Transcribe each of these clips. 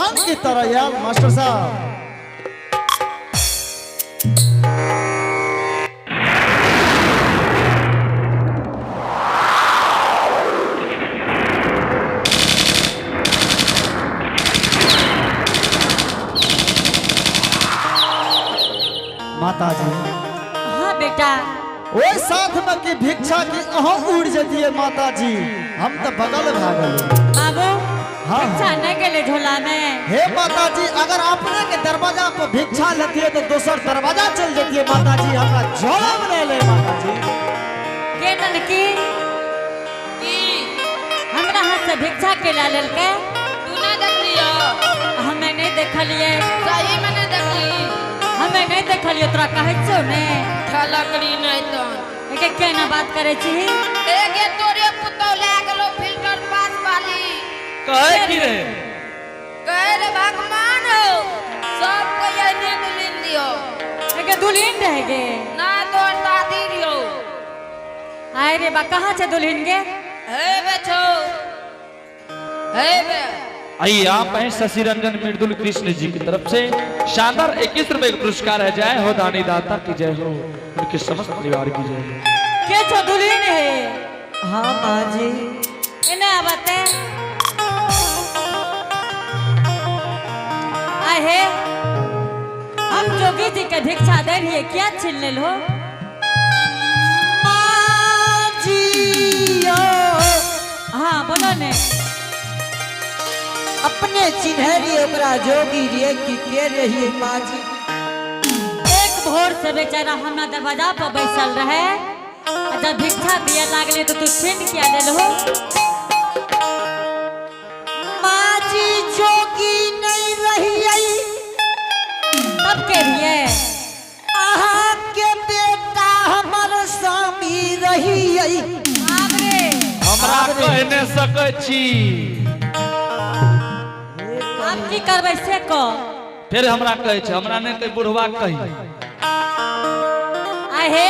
तूफान की तरह यार मास्टर साहब। माता जी। हाँ बेटा। ओहि साथ में की भिक्षा की अहाँ उड़ जतिए माता जी, हम तो बगल भए गेलियै। बाबू। हाँ। भिक्षा नहीं गेले झोला में। हे माता जी, अगर अपने के दरवाजा पर भिक्षा लेतिए तो दोसर दरवाजा चल जतिए माता जी, हमरा झोला में नहीं ले माता जी। के ननकी? की? हमरा हाथ से भिक्षा के ला लेलकै? तू ना देखलियो? हमें नहीं देखलिए। सही में नहीं देखली? हमें नहीं देखलिए, तोरा कहै छौ ने। ठलकरी नहीं तो। एके केना बात करै छी? एगे तोरे पुतौ लए गेलो फिल्टर पास वाली। कहे की रे? कहे रे भगवान हो, सबको यही दुलिन दियो। एके दुल्हन रह गे? ना, तोर दादी दियो। आय रे बा, कहाँ छै दुल्हन गे? हे बे छौ, हे बे। आइए, आप हैं शशि रंजन मृदुल कृष्ण जी की तरफ से शानदार 21 रुपए का पुरस्कार है। जय हो दानी दाता की जय हो, उनके समस्त परिवार की जय हो। के छौ दुल्हन है? हाँ माँ जी। एने आबते। आहे, हम जोगी जी के भिक्षा दे रहिए, क्या छीन लेल हो? माँ जी ओ, हाँ, बोलो ने। अपने चिन्ह रहिए ओकरा जोगी रे कि के रहिए माँ जी? एक भोर से बेचारा हमरा दरवाजा पर बैसल रहे आ जब भिक्षा दिए लागले तो तू छीन किया लेल हो? माँ जी, जोगी नहीं रहिए। तब के रहिए? अहाँ के बेटा हमर स्वामी रहिए। आब रे। हमरा कह नहि सकै छी। आब की करबै से कह। फेर हमरा कहै छै, हमरा नहि कही, बुढ़वा कही। आहे,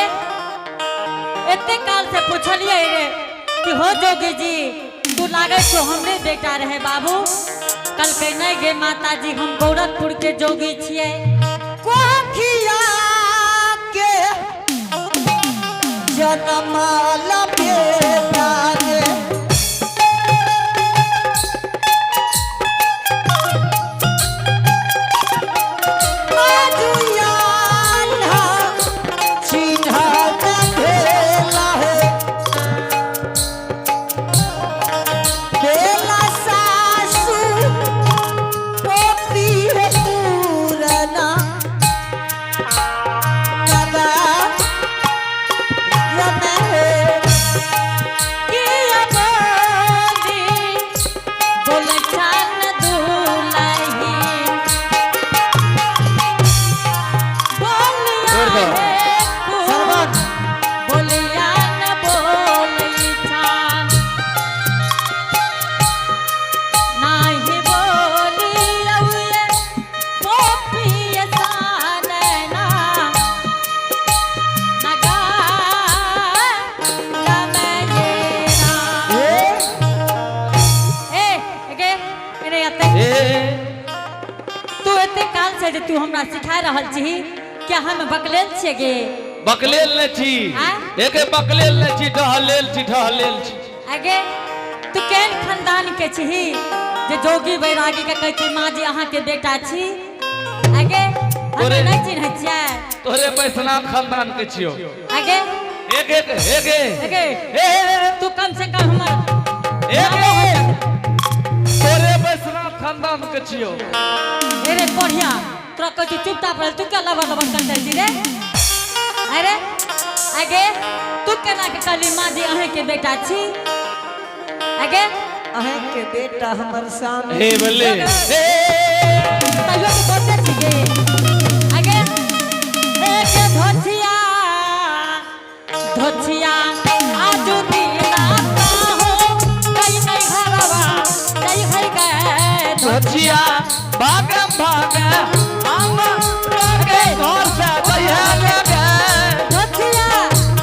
एते काल से पुछलिए रे कि हो जोगी जी, तू लागै छौ हमरे बेटा रहे बाबू। कल के नहीं गे माता जी, हम गोरखपुर के जोगी छियै। कोखिया के जनमाल बेटा रे। आजुयान चिन्ह न भेला हे। बेला सासु पोपी हे पूरना नगा रमे हे। किया बोली बोल छान दुलही बोलिया छोड़ दो। हे सरवन। बोलिया न बोली छान नाही बोली रउए पोपिय सानना नगा गमये। ए, ए गे, एने आते। ए। तू एते काल से जे तू हमरा सिखा रहल छी, क्या हम बकलेल छियै गे? बकलेल नहि छी। आँय? एके बकलेल नहि छी, ढहलेल छी, ढहलेल छी। आगे, तू केहन खानदान के छही जे जोगी बैरागी के कहै छी माँ जी अहाँ के बेटा छी? आगे, हमे नहि चिन्है छियै? तोरे वैष्णव खानदान के छियो। आगे। एक एक एक। आगे। ए। तू कम से कम हमर एक तोरे वैष्णव खानदान के छियो। अरे बढ़िया, तोरा कहै छी चुपचाप रह, तू क्या लबर लबर करते छी रे? अरे आगे, तू केना के कहली माँ जी अहाँ के बेटा छी? आगे। अहें के बेटा हमर सामने। हे बल्ले हे। तैयो तू बोलते छी गे? आगे, एक धोछिया धोछिया आजू दिना हो कई नहीं घरवा कई घर गए। धोचिया भागम भाग हम के घर से जइहे गे। धोछिया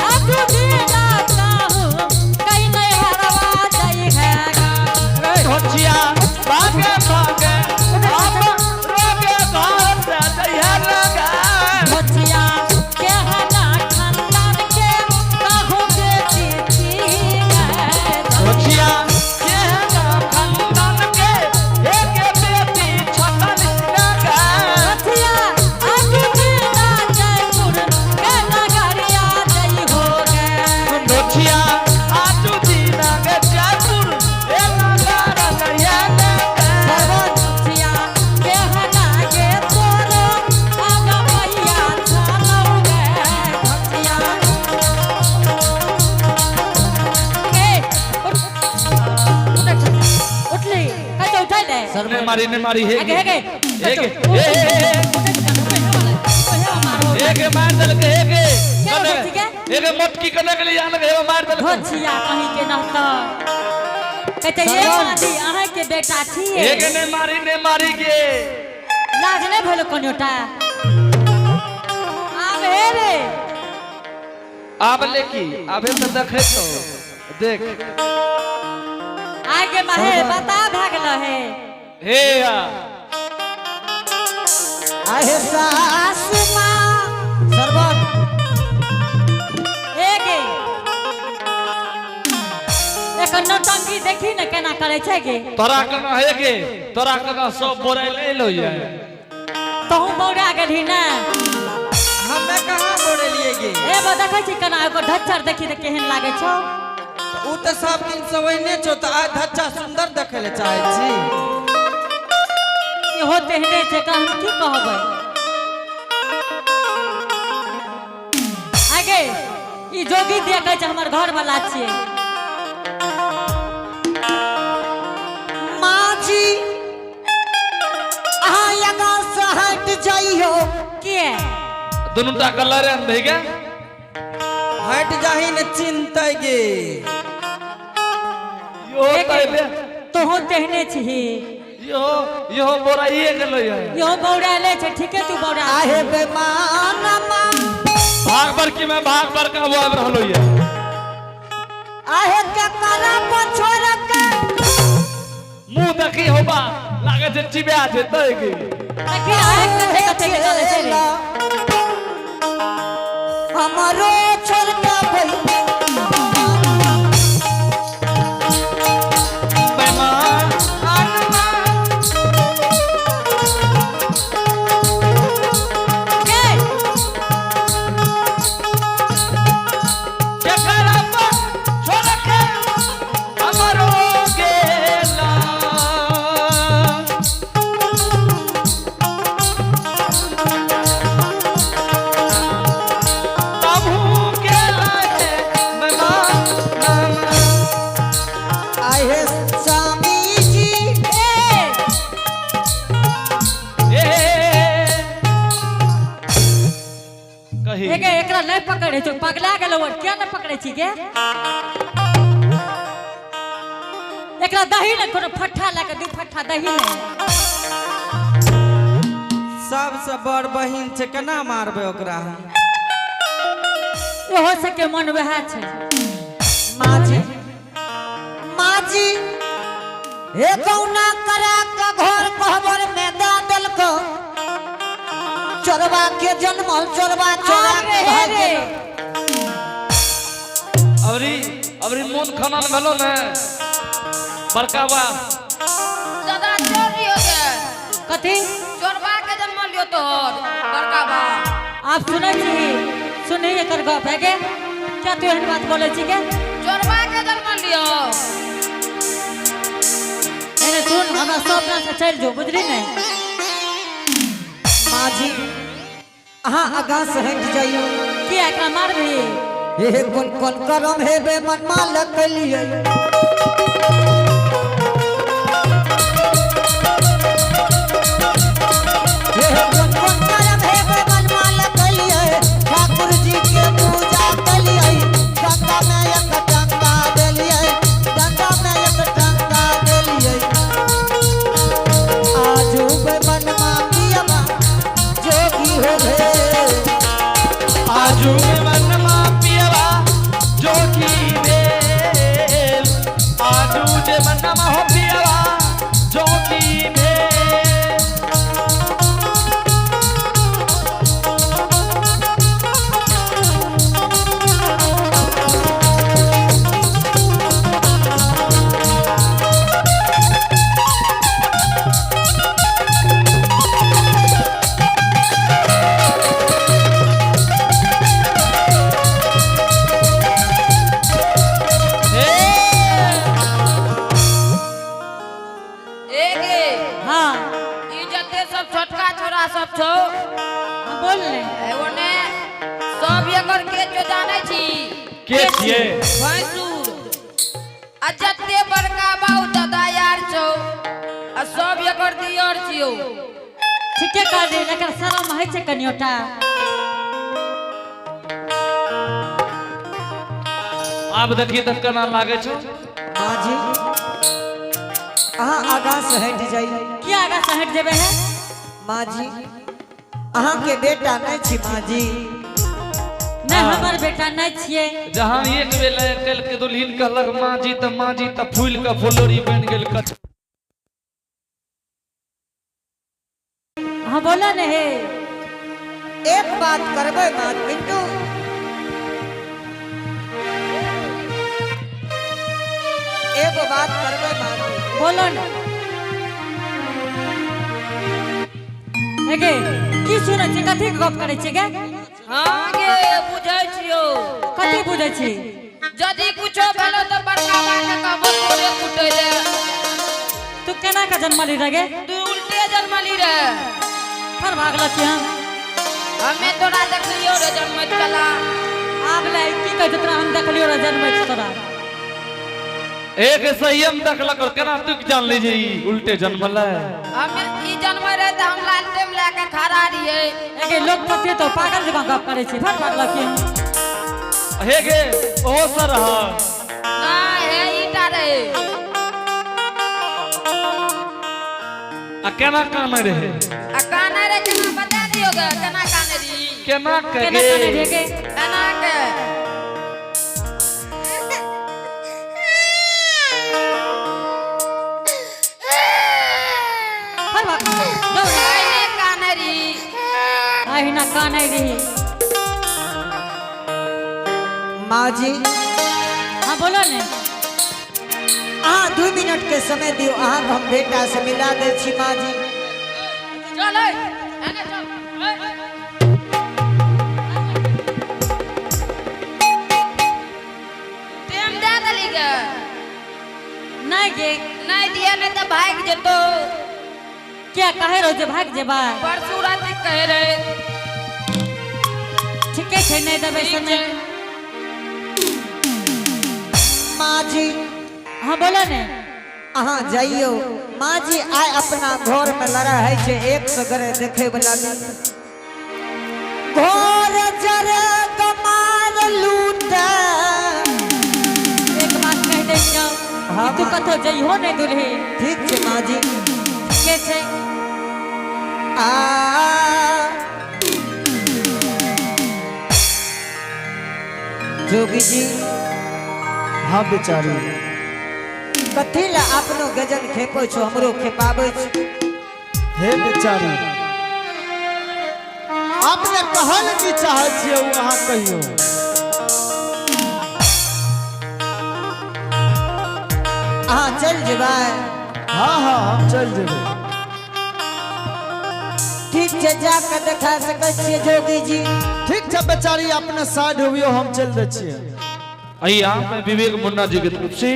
आजू दिना हो कई नहीं घरवा जई है। धोचिया भागे भागे हम मारी ने मारी हे आगे हे हे गे हे हे गे मार देलक हे गे क्या होती के? हे गे मोटकी कने के लिए आनक हे मार देलक घोचिया कहीं के नहता कहते ये मादी अहाँ के बेटा छिए हे गे ने मारी ने मारी गे लाज नहीं भेलो कनियोटा आब हे रे आब लेकी आबे तो देखे तो देख आगे महे बता भए गेलो हे हे या आहे सासु माँ सरवन हे गे एकर नौटंकी देखी ने केना करे छै गे तोरा कना हे गे तोरा कना सब बोराइ ले लो ये तहु बौरा गेलही ने हमे कहाँ बोलेलिए गे ए बा देखै छी केना ओकर ढच्चर देखी तऽ केहन लागै छौ उ तऽ सब दिन से ओहने छौ तऽ आइ धच्चा सुंदर देखै लए चाहै छी इहो तेहने छै एकरा हम की कहबै आगे ई जोगी दिया कहै छै हमर घर वाला छियै माँ जी अहाँ यहाँ से हट जाइयो किए दुनू टा कलर आन दे गे हट जाही ने चिंता गे यो तैले तोहू तेहने छिही यो यो बोराइए गेलो ये इहो बौराले छै ठीके तू बौरा आहे बेमान माँ भाग बड़की में भाग बड़का वो आबि रहलो ये आहे ककरा पर छोड़ के मुंह देखी होबा लागे छै चिबा छै तै के देखी आहे कथे कथे के चलै छै रे हमारो छोड़ के भई बेईमान गे केकरा पर छोड़ के हमरो गेला तबहू गेला हे बेईमान आहे स्वामी जी ए ए कही हे गे एकरा नहि पकड़ै छौ पगला गेलौ किया नहि पकड़ै छी गे एकरा दही ने कोनो फट्ठा लए कऽ दू फट्ठा दही ने सबसे बड़ बहिन छै केना मारबै ओकरा हम ओहो सबके मन वएह छै माँ जी माँ जी हे कौना करा के घर कहबर में दा देलको चोरबा के जन्मल चोरबा चोरा आब के रे हे भाग रे गेल। अबरी अबरी मोन खनन भेलो ने बड़का बा दादा चोरी हो गए कथी चोरबा के जन्म लियो तोहर बड़का बा आप सुनै छी सुनही एकर गप है गे क्या तू एहन बात बोलै छी गे चोरबा के जन्म लियो एने सुन हमरा सपना से चलि जो बुझली ने माँ जी अहाँ आगाँ से हट जाइयो किया एकरा मारबही हे हे कोन कोन करम हेबे मन मालक लिए हे हे कोन कोन करम हेबे मन मालक लिए ठाकुर जी के पूजा कलिए गंगा में एक टंका देलिए गंगा में एक टंका देलिए आजू बे मन मा पियमा जोगी हो भे आजू मनमा पियवा जोगी भेल आजू जे मनमा हो पियवा जोगी भेल हे ए गे हाँ ई जते सब छोटका छोरा सब छौ हम बोल ने ओने सब एकर के जो जानै छी के छियै भैंसुर आ जते बड़का बाऊ दादा यार छौ आ सब एकर दियर छियौ। ठीके कहली, लेकिन शरम होइ छै कनियोटा। आब देखिए तऽ केना लागै छौ। माँ जी, अहाँ आगाँ से हटि जाइ। की आगा से हटि जेबै है? माँ जी, अहाँ के बेटा नहीं छी माँ जी। नहीं, हमर बेटा नहीं छियै। जहाँ एक बेर कल के दुल्हन कहलक माँ जी तऽ माँ जी तऽ फूल के फुलोरी बनि गेल कच। हाँ बोलो ने हे। एक बात करबै माँ बिट्टू, एगो बात करबै माँ जी। बोलो ने एगे, की सुनै छी, कथी के गप करै छी गे? हाँ गे, बुझै छियौ। कथी बुझै छी? यदि कुछो भेलो तऽ बड़का बा के कहबो तोरे कुटै ले। तू केना के जन्मली रे गे? तू उल्टे जन्मली रे। फिर भागल छी हम। हमे तोरा देखलियौ रे जन्मैत कला। आब ले की कहै छै तोरा, हम देखलियौ रे जन्मैत तोरा। एक संयम देखलक और केना तू जान ली जे ई उल्टे जन्मलै। हमे ई जन्मै रहे तऽ हम लालटेम लए के खड़ा रहियै। एगे लोग कते तो पागल जकाँ गप करै छै, फिर भागल छी हम। हे गे, ओहो सर हा। नहि हे, ईटा रहे। आ केना कानै रहे? आ कानै रहे केना बता दियौ गे, केना कानै रही? केना के केना गे? कानै रहे गे? केना के? फिर भाग दौड़। अहिने कानै रही। अहिना कानै रही। माँ जी। हाँ बोलो ने। अहाँ 2 मिनट के समय दियौ, अहाँ के हम बेटा से मिला दै छी माँ जी। चल एने चल। टेम दे देली गे? नहीं गे। नहीं दिए नहीं तऽ भागि जेतौ। क्या कहे रहो जे भाग जेबा? परसू राति कहे रहे। ठीके छै, नहीं देबै ठीक समय। छै। माँ जी। हाँ बोलो ने। अहाँ जाइयो माँ जी, आइ अपना घर में लड़ाई होइ छै, एक सौ गरे देखे वाला नहीं। घर जरे कमाल लूटे। एक बात कह दै छियौ, हाँ, तू माँ। कतौ जइहो नहीं दुल्ही। ठीक छै माँ जी। ठीके छै। आ जोगी जी। हाँ बेचारी। कथी ला अपनो गजन खेपै छो, हमरो खेपाबै छो? हे बेचारी, अपने कहल की चाहै छियै ओ अहाँ कहियौ। अहाँ चलि जेबै? हाँ हाँ, हम चलि जेबै। ठीक छै, जा के देखा सकै छियै जोगी जी? ठीक छै बेचारी, अपने साइड होबियौ, हम चलि दै छियै। यहाँ पे विवेक मुन्ना जी की तरफ से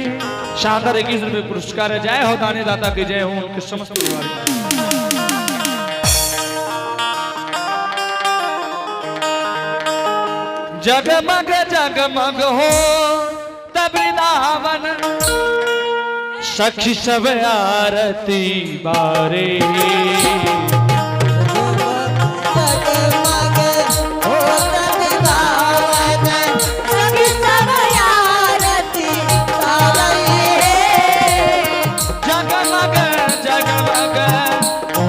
शानदार 21 रुपए पुरस्कार है। जय हो दाने दाता की जय हो, उनके समस्त परिवार की। जगमग जगमग हो वृंदावन, सखी सब आरती बारे। जगमग होत वृंदावन, सखी सब आरती बारे। जगमग जगमग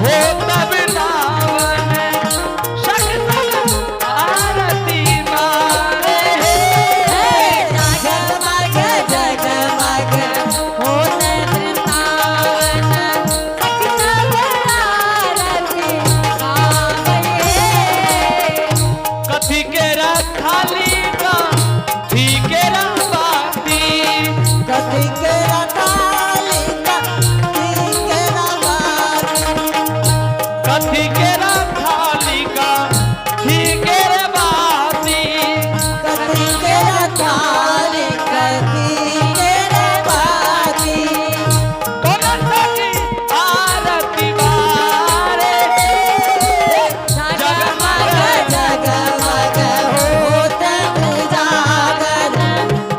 होत वृंदावन, सखी सब आरती बारे। जगमग जगमग होत वृंदावन, सखी सब आरती गावे। कथी के थाली कथी के बाती, कथी के थाली कथी के बाती, कथी के थाली कथी के बाती, कथी के थाली कथी के बाती, कोन सखी आरती बारे। जगमग जगमग होत उजागर,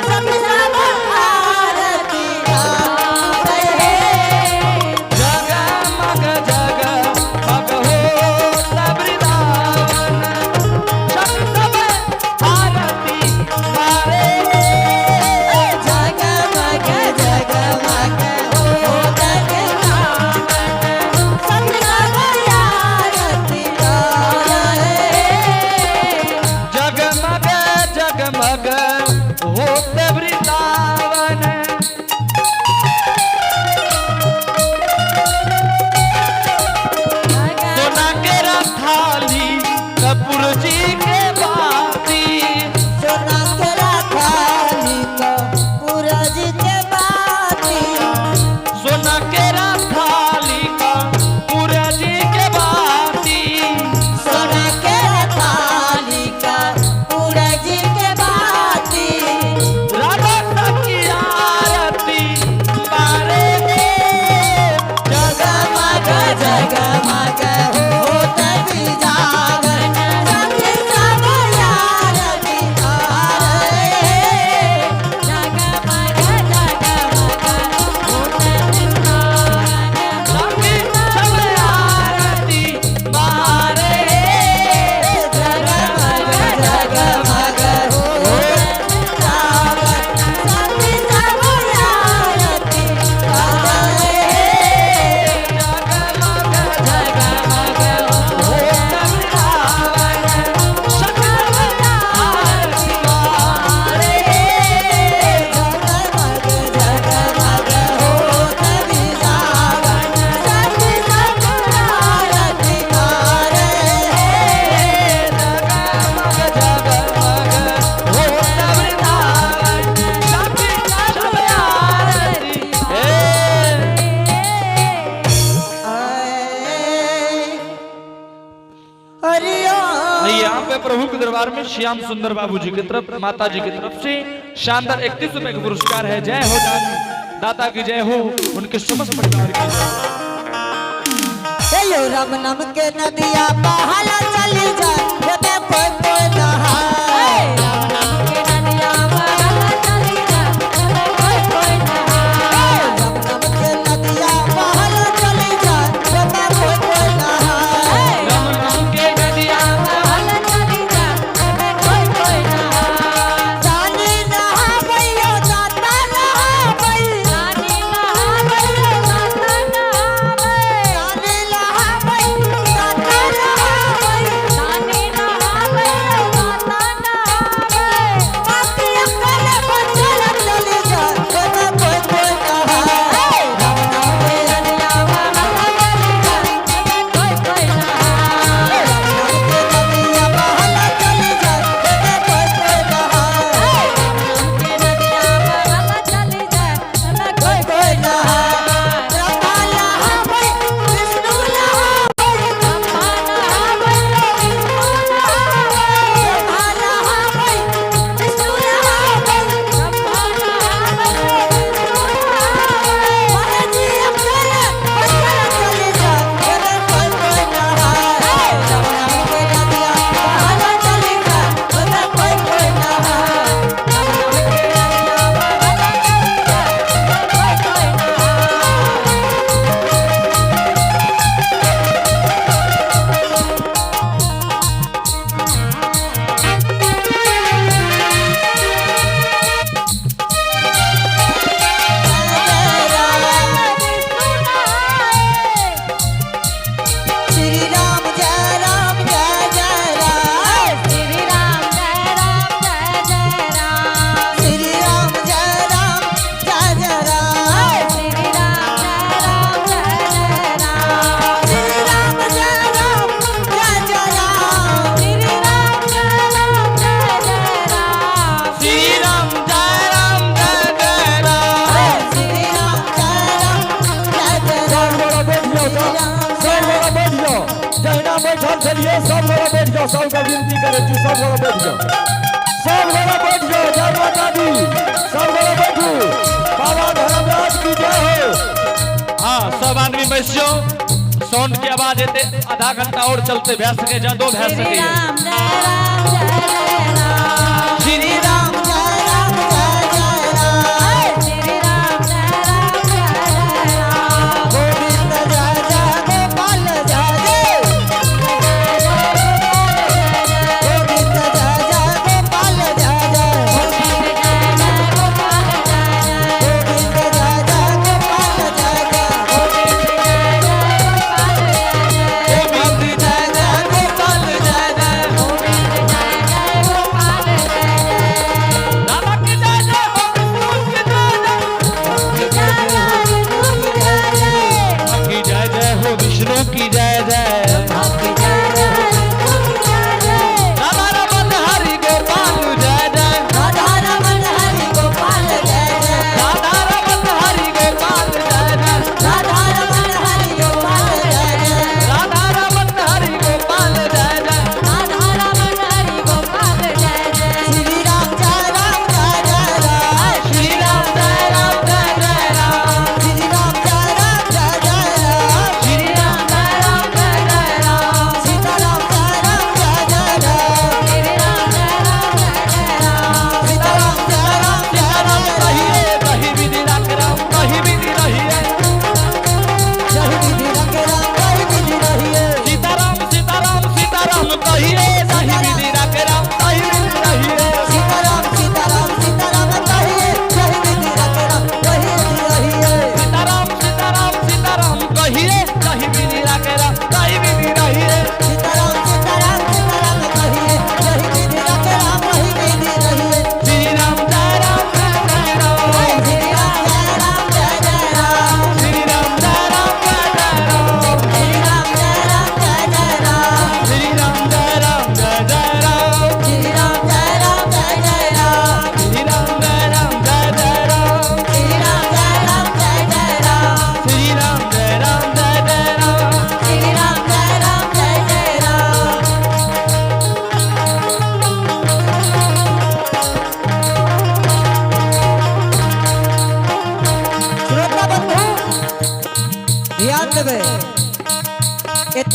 सखी सब आरती गावे। जगमग यहाँ पे प्रभु के दरबार में श्याम सुंदर बाबू जी की तरफ, माता जी की तरफ से शानदार 31 रुपए का पुरस्कार है। जय हो दाता की जय हो, उनके समस्त परिवार की जय हो। हेलो राम नाम के नदिया बहाला चली जाए, एमे कोई कोई नहाए। राम नाम के नदिया बहाला चली जा, एमे कोई कोई नहाए। राम नाम के नदिया बहाला चली जाए, एमे कोई कोई नहाए। राम नाम के नदिया बहाला चली जा, एमे कोई कोई नहाए। जानी नहाबैयो जाता नहाबै, जानी नहाबैयो जाता नहाबै। जानी नहाबै जाता नहाबै। जानी नहाबैयो जाता नहाबै। बाकी अकेले बचल चली जाए, एमे कोई कोई नहाए। राम नाम के नदिया बहाला चली जा, एमे कोई कोई नहाए। राम नाम के नदिया बहाला चली जाए, एमे कोई कोई नहाए। राम नाम के नदिया बहाला चली जा, एमे कोई कोई नहाए। ब्रह्मा नहाबै, विष्णु नहाबै, ब्रह्मा नहाबै, विष्णु नहाबै। ब्रह्मा नहाबै, विष्णु नहाबै। ब्रह्मा नहाबै, विष्णु नहाबै। महाजी अकेले बचल चली जाए, एमे कोई कोई नहाए। राम नाम के नदिया बहाला चली जाए, एमे कोई कोई नहाए। राम नाम के नदिया बहाला चली जा, एमे कोई कोई नहाए। विष्णु नहाए। श्री राम जय राम जय जय राम। श्री राम जय राम जय जय राम। श्री राम जय राम जय जय राम। श्री राम जय राम जय जय राम। श्री राम जय राम जय जय राम। श्री राम जय राम जय जय राम। श्री राम जय राम जय जय राम। श्री राम जय राम जय जय सब राम। गोरा बैठ जाओ, सब गोरा बैठ जाओ। जहिना बैठल छलियै सब गोरा बैठ जाओ। सबके विनती करै छी, सब गोरा बैठ जाओ, सब गोरा बैठ जाओ। जय माता दी, सब गोरा बैठू। बाबा धर्मराज की जय हो। हाँ, सब आदमी बैठ जाओ। साउंड की आवाज एते आधा घंटा और चलते भै सके, जादो भै श्री सके। राम जय राम जय जय राम। श्री राम जय राम जय जय राम। श्री राम जय राम जय जय राम। गोविंद जय जय गोपाल जय जय। गोविंद जय जय गोपाल जय जय। गोविंद जय जय गोपाल जय जय। गोविंद जय जय गोपाल जय जय। गोविंद जय जय गोपाल जय जय।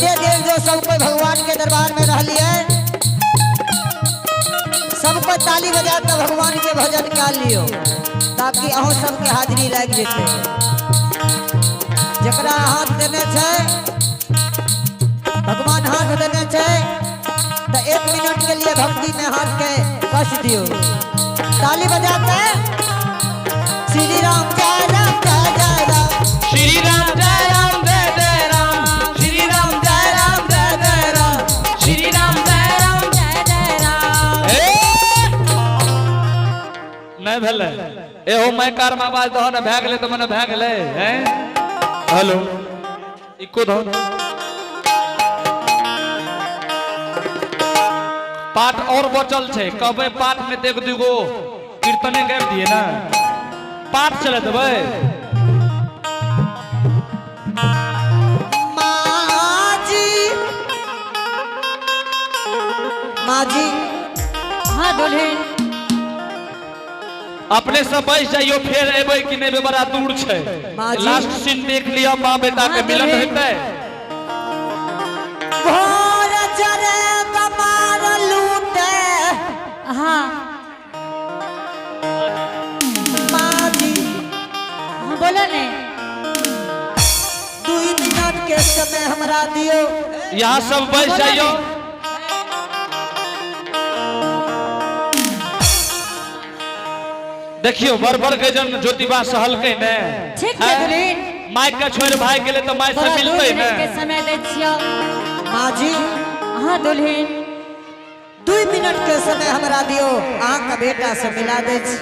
एते देर जो सब कोई भगवान के दरबार में रहलिए, सबको ताली बजा के भगवान के भजन गा लियो, ताकि अहूँ सबके हाजिरी लागि जेतै। जकरा हाथ देने छै भगवान, हाथ देने छै तो 1 मिनट के लिए भक्ति में हाथ के कस दियो, ताली बजा के। श्री राम जय राम जय जय राम। श्री राम जय राम जय जय राम, श्री राम जय राम जय जय राम, श्री राम जय राम जय जय राम। ए! नहि भेलै। एहो माइकार में आवाज दहो ने, भए गेलै तऽ मने भए गेलै। हैं, हेलो, इको दहो ने। पाठ और बचल छै, कहबै पाठ में तऽ एक दूगो कीर्तने गाबि दिए ने, पाठ चले देबै। माँ जी, माँ जी। हाँ दुल्हन। अपने सब बैस जाइयो, फेर एबै कि नहि एबै, बड़ा दूर छै। माँ जी। लास्ट सीन देख लिअ, माँ बेटा के हाँ, मिलन दुल्हन। हेतै। भोर जरे कमार लूटे। हाँ। माँ जी। हाँ, बोलो ने। 2 मिनट के समय हमरा दियो। यहाँ सब बैस बोलो जाइयो। ने। देखियो, बर बर के जन ज्योतिबा सहलकै ने। ठीक छै दुल्हन। माइक के छोड़ि भाग गेलै तऽ माय से तोरा दू मिलतै मिनट ने। के समय दै छियौ। माँ जी। हाँ दुल्हन। 2 मिनट के समय हमरा दियो, अहाँके बेटा से मिला दै छी।